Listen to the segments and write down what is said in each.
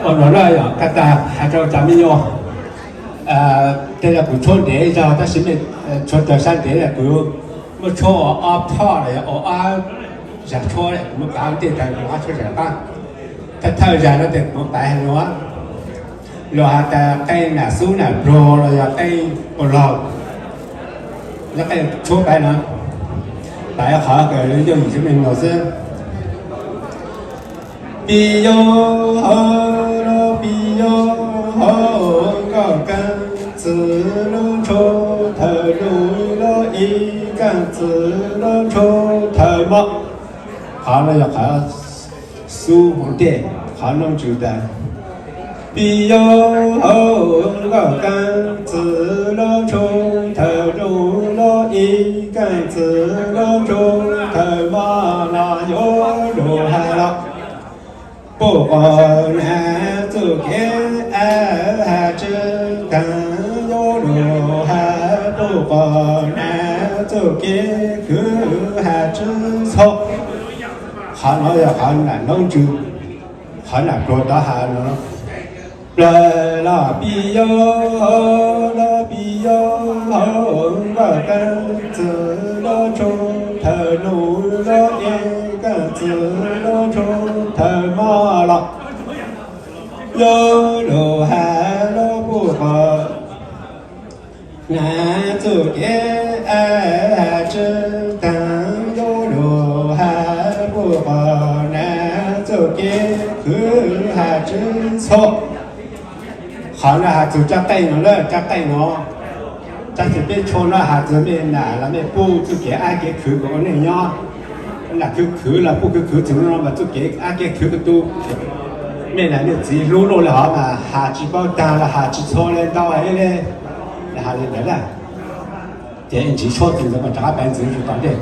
Tau no na yog kaj tag hais rau cov me nyuam, tej no kuv tshuab ntev zog tab sis mej tshuav raws sab ntev, kuv muab tshuab ua ob phoj los yog ua ob zag tshuab, kuv muab kav ntej tag kuv ob tshuab zag qab. Thawj thawj zag no tes kuv pais hais no, luag has tas qeej nam xub nam pluag los yog qeej ua laug, yog qeej tshuab pais no, pais qhov kawg yog yim tsis me no xwb. Pis yos hauv los pis yos hauv, nkauj kaaj txwv lub ntshu thawm nus los ib kaaj txwv lub ntshu thawm mos. Qhov no yog qhov xub hauv ntej, qhov noob ntsws tas. Pis yos hauv nkauj kaaj txwv lub ntshu thawm nus los ib kaaj txwv lub ntshu thawm mos los yuav lug has los puj quas nav txuj kev has tsi taag, yuav lug has puj quas nav txuj kev khwv has tsi txhua. Qhov no yog qhov nam noob ntsws, qhov nam pluag rov has no. Plawg los pis yos, los pis yos hauv, nkauj kaaj txwv lub ntshu thawm nus los ib kaaj txwv lub ntshu thawm mos los yuav lug has los puj quas nav txuj kev has tsi taag, yuav lug has puj quas nav txuj kev khwv has tsi txhua. Qhov no has txug rab qeej no lawm, rab qeej no, rab txim peb tshuaj no has txug mej nam los mej puj txuj kev ab kev khwv kuv ua neej nyob. Nam khwv khwv los puj khwv khwv txug no mas txuj kev ab kev khwv kuv tu. Mej nam mej txiv hlub luj le hov mas has tsi paub taag los has tsi txhua le ntau le, has le ntawd na. Ces ntsib tshuaj txug ntawd mas rov qab pais ntxiv tso tom ntej.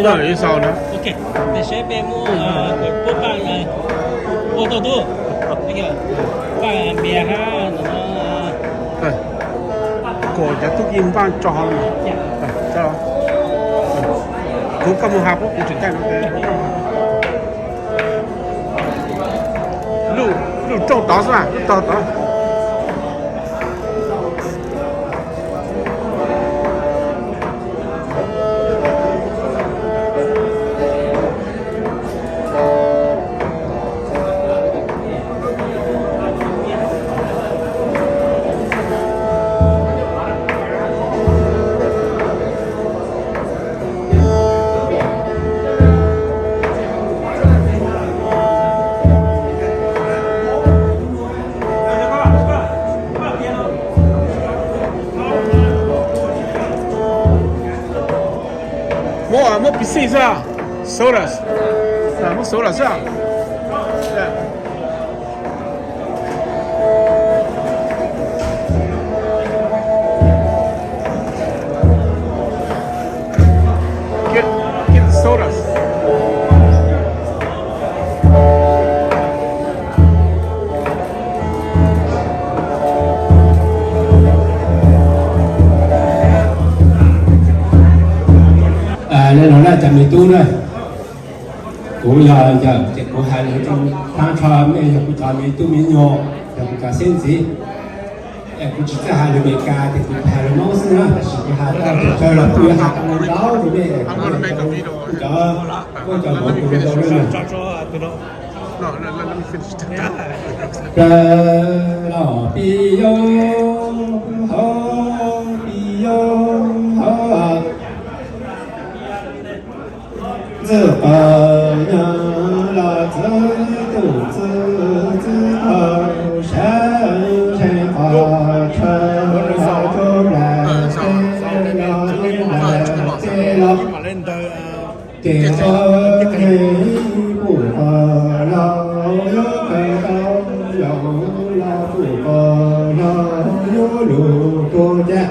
Ib xaus na. Ok, tab sis peb muab, puab paj, ua tau tub, paj mias hab no. Kuv cov tub ki npaj tso hauv no. Kuv koj mus has puab kuv tseem caij no. Lub rooj tod xwb, lub tog tod. Muab, muab Pepsi xwb, soda, muab soda xwb. Get, get the sodas. Nej los na cov me tub na, kuv yog yawm ces kuv hais lus rau tag nrho mej yog kuv cov me tub me nyuam, yog kuv cov xeeb ntxwv. Kuv tsis txawj hais lus Meskas ces kuv hais lus Hmoob xwb na, tab sis kuv hais tau tus chaw los kuv yuav hais tau ntau rau mej, kuv cov, kuv cov Hmoob kuv tau na. Plaws los pib yob hauv, pib yob hauv, ntxwg qos nyob los txwv tus txwv, ntxwg qos sab ntshai qos tshaw los rau nram teb los ib nram teb los. Ces tau nqe pum qos los yuav khaws tau yaum los pum qos los yuav lug tuag caj.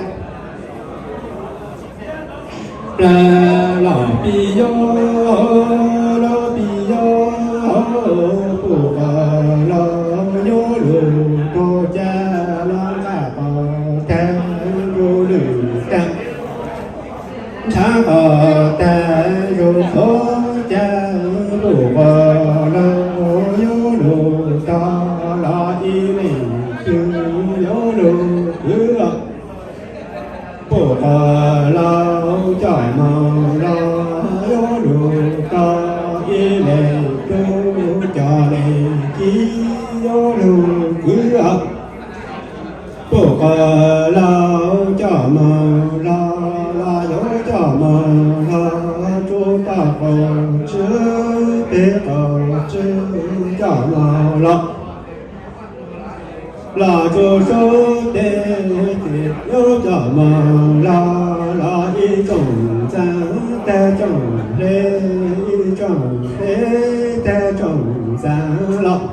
Plaws los pib yob, los pib yob, pum qos los yuav lug tuag caj los nqaj qos tag rau lwm tag. Ntshav qos tag rau qhov cag, pum qos los yuav lug tog los ib leeg twg yuav lug kwv los. Pum qos los coj moog los yuav lug tog ib leeg tub coj leeg ci yuav lug kwv los. Pum qos los coj moog los, los yuav coj moog los rua tog qaum tswb peg qaum tswb coj moog los. Los rua suab teg ces yuav coj moog los, los ib tsoom ntxaa tag tsoom hle, ib tsoom hle tag tsoom ntxaa los.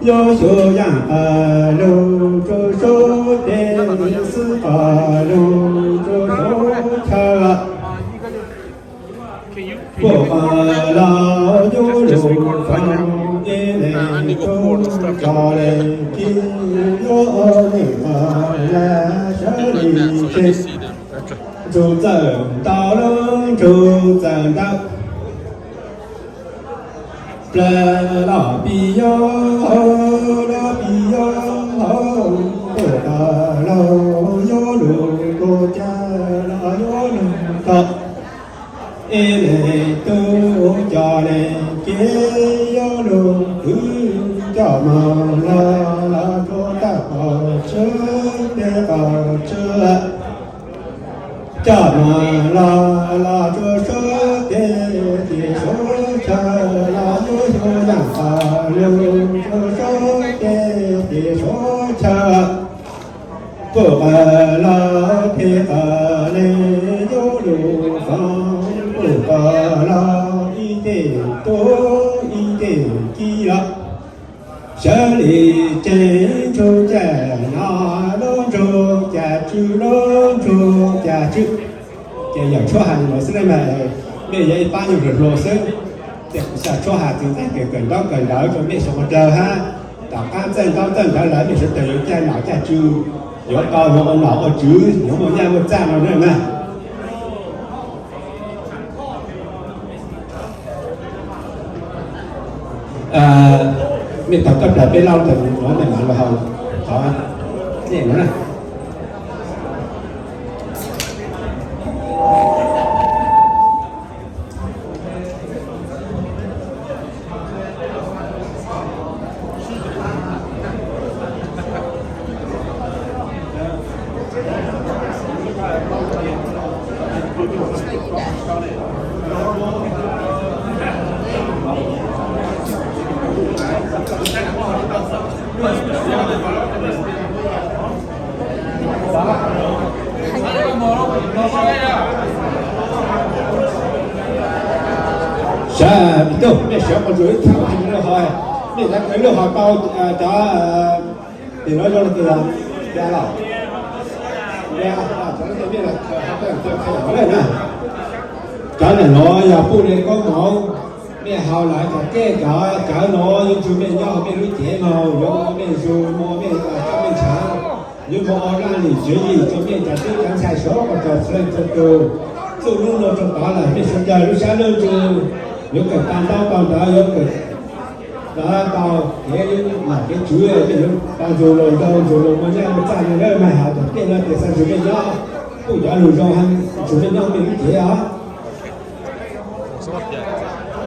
Yuav xyuas yaam qas lug rua suab teg xwb qas lug rua suab chaw. Pum qos los yuav lug tog ib leeg tub coj leeg ci yuav ua neej qos lawm sawv li tseg. Ntsug txawm ntau lub ntsug txawm ntau. Plaws los pib yob hauv, los pib yob hauv, pum qos los yuav lug tuag cag los yuav lug tog. Ib leeg tub coj leeg ci yuav lug kwv coj moog los, los rua tog qaum tswb peg qaum tswb. Coj moog los, los rua suab teg ces suab chaw los yuav xyuas yaam qas lug rua suab teg ces suab chaw. Pum qos los peg qos leeg yuav lug foom, pum qos los ib teg tub ib teg ci los. Sawv li tseg ntsug caj no, lub ntsug caj tswb, lub ntsug caj tswb. Ces yawm tshuab has li no xwb na mas, Mej yog ib pab nyuag hluas hluas xwb, ces kuv xav tshuab has txiv ntxawm kawm ntaub kawm ntawv rau mej sawv daws hab. Tom qab txawj ntaub txawj ntawv lawm mej sawv daws yuav caij nom caij tswv, yuav tau yuav ua nom ua tswv, yuav muaj nyaj muaj txaj no na. Mej tau koj plaws peb lauj, tau no mej mam los hauv qhov nej no na. Sawv daws, mej sawv qhov ntsuas ib txhia lub hos, mej tau lub hos tau cov, tes no zoo li cas los, cov ntawm no yog puj le koob moov, mej haus lawm cov tej cov cawv no yuav ntsug mej nyob hauv mej lub cev no, yuav ua mej zug, ua mej, mej ntshav, yuav ua laj lim tswv yim rau mej cov tub cov ntxhais sawv daws txhua leej txhua tus. Txuj lub no rau tod lawm mej sawv daws lub sab lub ntsws yuav kawm tau ntaub tau ntawv, yuav kawm tau kev nom kev tswv, mej yuav tau ntsug laus nraug ntsug laus muaj nyaj muaj txaj no, mej haus cov tej no tes xav ntsug mej nyob, puj cov lug zoo, ntsug mej nyob mej lub cev os.